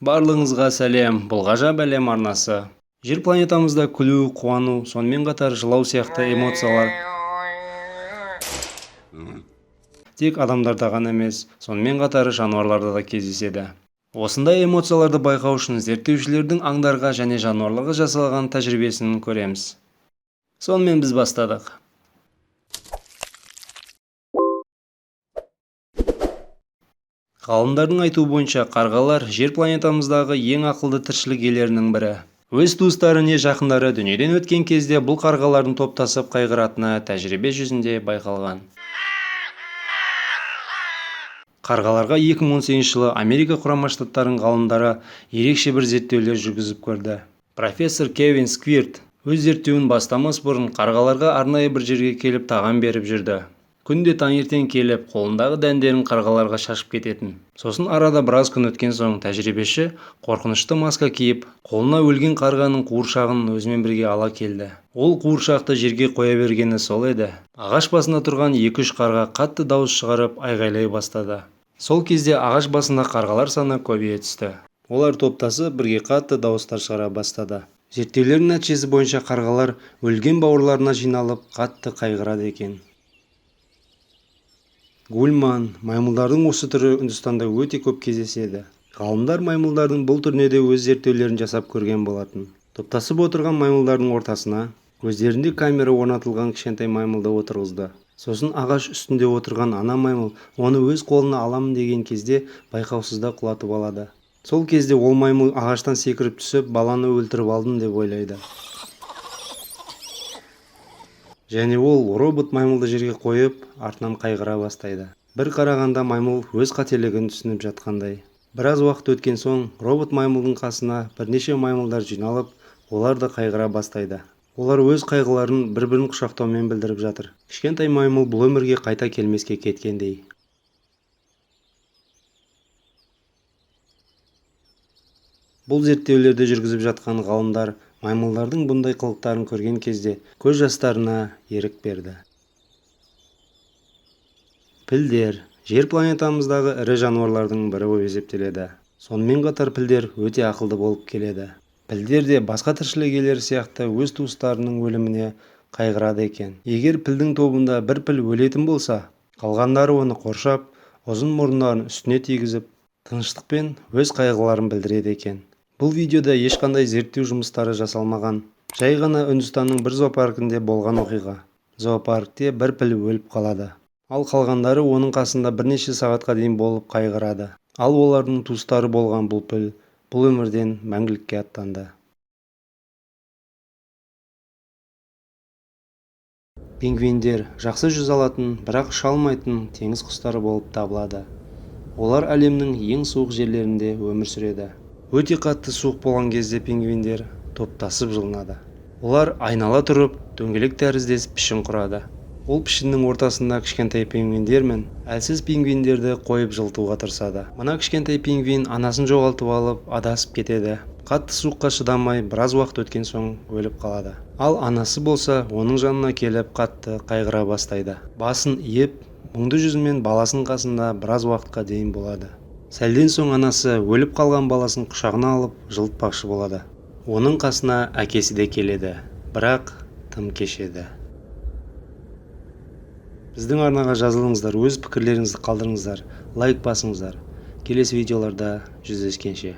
Барлығыңызға сәлем, бұл Ғажап әлем арнасы. Жер планетамызда күлу, қуану, сонымен қатар жылау сияқты эмоциялар тек адамдарда ғана емес, сонымен қатар жануарларда да кездеседі. Осындай эмоцияларды байқау үшін зерттеушілердің аңдарға және жануарларға жасалған тәжірибесін көреміз. Сонымен біз бастадық. Ғалымдардың айтуы бойынша, қарғалар жер планетамыздағы ең ақылды тіршілік иелерінің бірі. Өз туыстары не жақындары дүниеден өткен кезде бұл қарғалардың топтасып қайғыратыны тәжірибе жүзінде байқалған. Қарғаларға 2018 жылы Америка Құрама Штаттарының ғалымдары ерекше бір зерттеулер жүргізіп көрді. Профессор Кевин Сквирт өз зерттеуін бастамас бұрын қарғаларға арнайы бір жерге келіп тағам беріп жүрді. Күнде таңертең келіп, қолындағы дәндерін қарғаларға шашып кететін. Сосын арада біраз күн өткен соң тәжірибеші қорқынышты маска киіп, қолына өлген қарғаның қуыршағын өзімен бірге ала келді. Ол қуыршақты жерге қоя бергені сол еді. Ағаш басында тұрған 2-3 қарға қатты дауыс шығарып айғайлай бастады. Сол кезде ағаш басында қарғалар саны көбейе түсті. Олар топтасып бірге қатты дауыстар шығара бастады. Зерттеулердің нәтижесі бойынша қарғалар өлген бауырларына жиналып қатты қайғырады екен. Гульман маймылдардың осы түрі Үндістанда өте көп кездеседі. Ғалымдар маймылдардың бұл түріне де өз зерттеулерін жасап көрген болатын. Топтасып отырған маймылдардың ортасына көздерінде камера орнатылған кішкентай маймылды отырғызды. Сосын ағаш үстінде отырған ана маймыл оны өз қолына аламын деген кезде байқаусызда құлатып алады. Сол кезде ол маймыл ағаштан секіріп түсіп, баланы өлтіріп алдым деп ойлайды. Және ол робот маймылды жерге қойып, артынан қайғыра бастайды. Бір қарағанда маймыл өз қателігін түсініп жатқандай. Біраз уақыт өткен соң робот маймылдың қасына бірнеше маймылдар жиналып, олар да қайғыра бастайды. Олар өз қайғыларын бір-бірін құшақтаумен білдіріп жатыр. Кішкентай маймыл бұл өмірге қайта келмеске кеткендей. Бұл зерттеулерді жүргізіп жатқан ғалымдар маймылдардың бұндай қылықтарын көрген кезде көз жастарына ерік берді. Пілдер жер планетамыздағы ірі жануарлардың бірі болып есептеледі. Сонымен қатар пілдер өте ақылды болып келеді. Пілдер де басқа тіршілік иелері сияқты өз туыстарының өліміне қайғырады екен. Егер пілдің тобында бір піл өлетін болса, қалғандары оны қоршап, ұзын мұрындарын үстіне тигізіп, тыныштықпен өз қайғыларын білдіреді екен. Бұл видеода ешқандай зерттеу жұмыстары жасалмаған. Жай ғана Үндістанның бір зоопаркінде болған оқиға. Зоопаркте бір піл өліп қалады. Ал қалғандары оның қасында бірнеше сағатқа дейін болып қайғырады. Ал олардың туыстары болған бұл піл бұл өмірден мәңгілікке аттанды. Пингвиндер жақсы жүзе алатын, бірақ ұша алмайтын теңіз құстары болып табылады. Олар әлемнің ең суық жерлерінде өмір сүреді. Өте қатты суық болған кезде пингвиндер топтасып жылынады. Олар айнала тұрып, дөңгелек тәріздес пішін құрады. Ол пішіннің ортасында кішкентай пингвиндер мен әлсіз пингвиндерді қойып жылытуға тырысады. Мына кішкентай пингвин анасын жоғалтып алып, адасып кетеді. Қатты суыққа шыдамай, біраз уақыт өткен соң өліп қалады. Ал анасы болса, оның жанына келіп қатты қайғыра бастайды. Басын иіп, мұңды жүзімен баласының қасында біраз уақытқа дейін болады. Сәлден соң анасы өліп қалған баласын құшағына алып жылытпақшы болады. Оның қасына әкесі де келеді, бірақ тым кешеді. Біздің арнаға жазылыңыздар, өз пікірлеріңізді қалдырыңыздар, лайк басыңыздар. Келесі видеоларда жүздескенше.